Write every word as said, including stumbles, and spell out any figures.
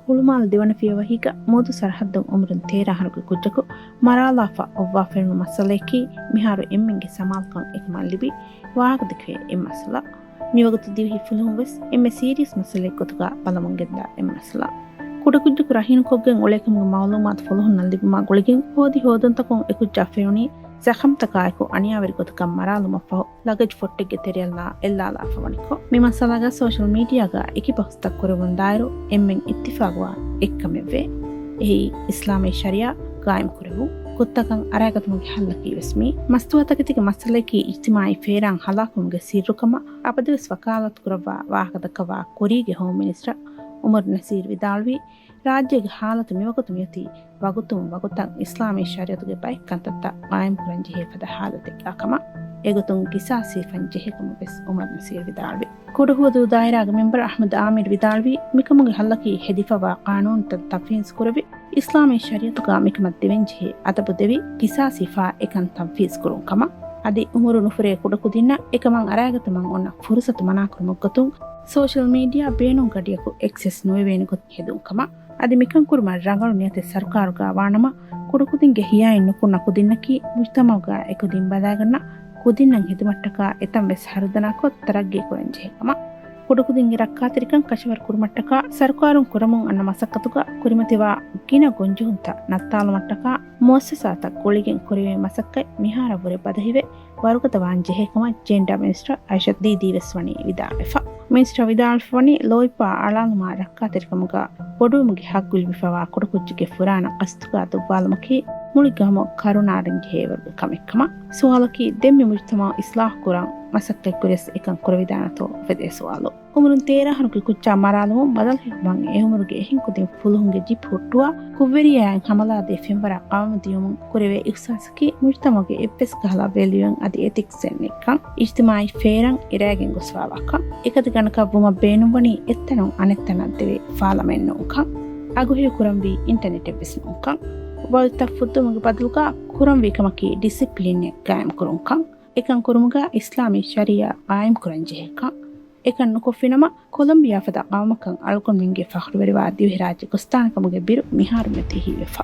ހުޅުމާލު ދެވަނަ ފިޔަވަހީގަ މޫދު ސަރަހައްދުން އުމުރުން ތޭރަ އަހަރުގެ ކުއްޖަކު މަރާލާފަ އޮއްވާފައިވުނު މައްސަލަޔަކީ މިހާރު އެންމެންގެ ސަމާލުކަން އެކަމަށް ލިބި ވާހަކަދެކެވޭ އެއްމައްސަލަ. މިވަގުތު ދިވެހި ފުލުހުން ވެސް އެންމެ ސީރިއަސް މައްސަލައެއް ގޮތުގަ ބަލަމުން ގެންދާ އެއްމައްސަލަ. ކުޑަކުއްޖަކު ރަހީނުކޮށްގެން އުޅޭކަމުގެ މައުލޫމާތު ފުލުހުންނަށް ލިބުމާ ގުޅިގެން ހޯދި ހޯދުންތަކުން އެކުއްޖާ ފެނުނީ ޒަޚަމްތަކާއެކު އަނިޔާވެރި ގޮތަކަށް މަރާލުމަށްފަހު ލަގެޖް ފޮއްޓެއްގެ ތެރެއަށްލާ އެއްލާލާފަ ވަނިކޮށް. މި މައްސަލާގަ ސޯޝަލް މީޑިއާގަ އެކި ބަހުސްތައް ކުރެވުން ދާއިރު އެންމެން އިއްތިފާގުވާ އެއްކަމެއްވޭ. އެއީ އިސްލާމީ ޝަރިއާ ގާއިމް ކުރެވުން. ގޮތްތަކަށް އަރައިގަތުމުގެ ހައްލަކީ ވެސް މީ. މަސްތުވާތަކެތީގެ މައްސަލައަކީ އިޖްތިމާއީ ފޭރާން ހަލާކުވުމުގެ ސިއްރުކަމަށް އަބަދުވެސް ވަކާލާތު ކުރައްވާ ވާހަކަ ދައްކަވާ ކުރީގެ ހޯމް މިނިސްޓަރ އުމަރު ނަސީރު ވިދާޅުވީ، ރާއްޖޭގެ ހާލަތު މިވަގުތު މިއޮތީ ވަގުތުން ވަގުތަށް އިސްލާމީ ޝަރީއަތުގެ ބައެއް ކަންތައްތައް ގާއިމްކުރަން ޖެހޭ ފަދަ ހާލަތެއްގާ ކަމަށް. އެގޮތުން ގިސާސީ ފަން ޖެހޭ ކަމަށް ވެސް އުމަރު ނަސީރު ވިދާޅުވި. ކުޑަހުވަދޫ ދާއިރާގެ މެމްބަރ އަޙްމަދު އާމިރު ވިދާޅުވީ، މިކަމުގެ ހައްލަކީ ހެދިފަވާ ޤާނޫނުތައް ތަންފީޒު ކުރެވި، އިސްލާމީ ޝަރީއަތުގާ މިކަމަށް ދެވެންޖެހޭ އަދަބު ދެވި، ގިސާސީފާ އެކަން ތަންފީޒު ކުރުން ކަމަށް. އަދި އުމުރު ނުފުރޭ ކުޑަކުދިންނަށް އެކަމަށް އަރައިގަތުމަށް އޮންނަ ފުރުސަތު މަނާކުރުމުގެ ގޮތުން ސޯޝަލް މީޑިއާ ބޭނުން ގަޑިއަކު އެކްސެސް ނުވެވޭނެ ގޮތަށް ހެދުން ކަމަށް. އަދި މިކަން ކުރުމަށް ރަނގަޅު ނިޔަތެއް ސަރުކާރުގާ ވާނަމަ، ކުޑަކުދިންގެ ހިޔާއިން ނުކުންނަ ކުދިންނަކީ މުޖްތަމަޢުގާ އެކުދިން ބަލައިގަންނަ ކުދިންނަށް ހިދުމަތްޓަކާ އެތަން ވެސް ހަރުދަނާކޮށް ތަރައްގީ ކުރަން ޖެހޭ ކަމަށް. ކުޑަކުދިންގެ ރައްކާތެރިކަން ކަށަވަރު ކުރުމަށްޓަކާ ސަރުކާރުން ކުރަމުން އަންނަ މަސައްކަތުގަ ކުރިމަތިވާ ގިނަ ގޮންޖެހުންތައް ނައްތާލުމަށްޓަކާ މުއައްސަސާތައް ގުޅިގެން ކުރެވޭ މަސައްކަތް މިހާރަށްވުރެ ބަދަހިވެ، ވަރުގަދަ ވާން ޖެހޭ ކަމަށް ޖެންޑާ މިނިސްޓަރ އައިޝަ ދީދީ ވެސް ވަނީ ވިދާޅުވެފަ. މިނިސްޓަރ ވިދާޅުވެފަ ވަނީ ލޯތްބާ އަޅާލުމާ ރައްކާތެރިކަމުގަ ބޮޑުވުމުގެ ހައްގު ލިބިފަވާ ކުޑަކުއްޖެއްގެ ފުރާނަ ގަސްތުގާ ދުއްވާލުމަކީ މުޅި ގައުމަށް ކަރުނައަޑަން ޖެހޭވަރުގެ ކަމެއްކަމަށް. ސުވާލަކީ، ދެން މި މުޖްތަމަޢު އިސްލާހު ކުރަން މަސައްކަތް ކުރިޔަސް އެކަން ކުރެވިދާނެތޯ އުފެދޭ ސުވާލު. އުމުރުން ތޭރަ އަހަރުގެ ކުއްޖާ މަރާލުމުން ބަދަލު ހިފުމަށް އެ އުމުރުގެ އެހެން ކުދިން ފުލުހުންގެ ޖިޕް ހުއްޓުވާ، ކުށްވެރިޔާއަށް ހަމަލާދޭ ފެންވަރާ ޤައުމު ދިޔުމުން ކުރެވޭ އިހްސާސަކީ މުޖްތަމަޢުގެ އެއްވެސް ކަހަލަ ވެލިއުއެއް އަދި އެތިކްސްއެއް ނެތްކަން، އިޖްތިމާޢީ ފޭރަން އެރާގެން ގޮސްފާވާކަން، އެކަތި ގަނޑަކަށް ވުމަށް ބޭނުންވަނީ އެއްތަނުން އަނެއްތަނަށް ދެވޭ ފާލަމެއް ނޫންކަން، އަގުހެޔޮ ކުރަންވީ އިންޓަނެޓެއް ވެސް ނޫންކަން، ވައުދުތައް ފުއްދުމުގެ ބަދަލުގަ ކުރަންވީ ކަމަކީ ޑިސިޕްލިންއެއް ގާއިމްކުރުންކަން، އެކަން ކުރުމުގަ އިސްލާމީ ޝަރީޢާ ޤާއިމްކުރަން ޖެހޭކަން. އެކަން ނުކޮށްފިނަމަ، ކޮލަމްބިއާ ފަދަ ޤައުމަކަށް އަޅުގަނޑުމެންގެ ފަޚްރުވެރިވާ ދިވެހިރާއްޖެ ގޮސްދާނެ ކަމުގެ ބިރު މިހާރު މިއޮތީ ހީވެފަ.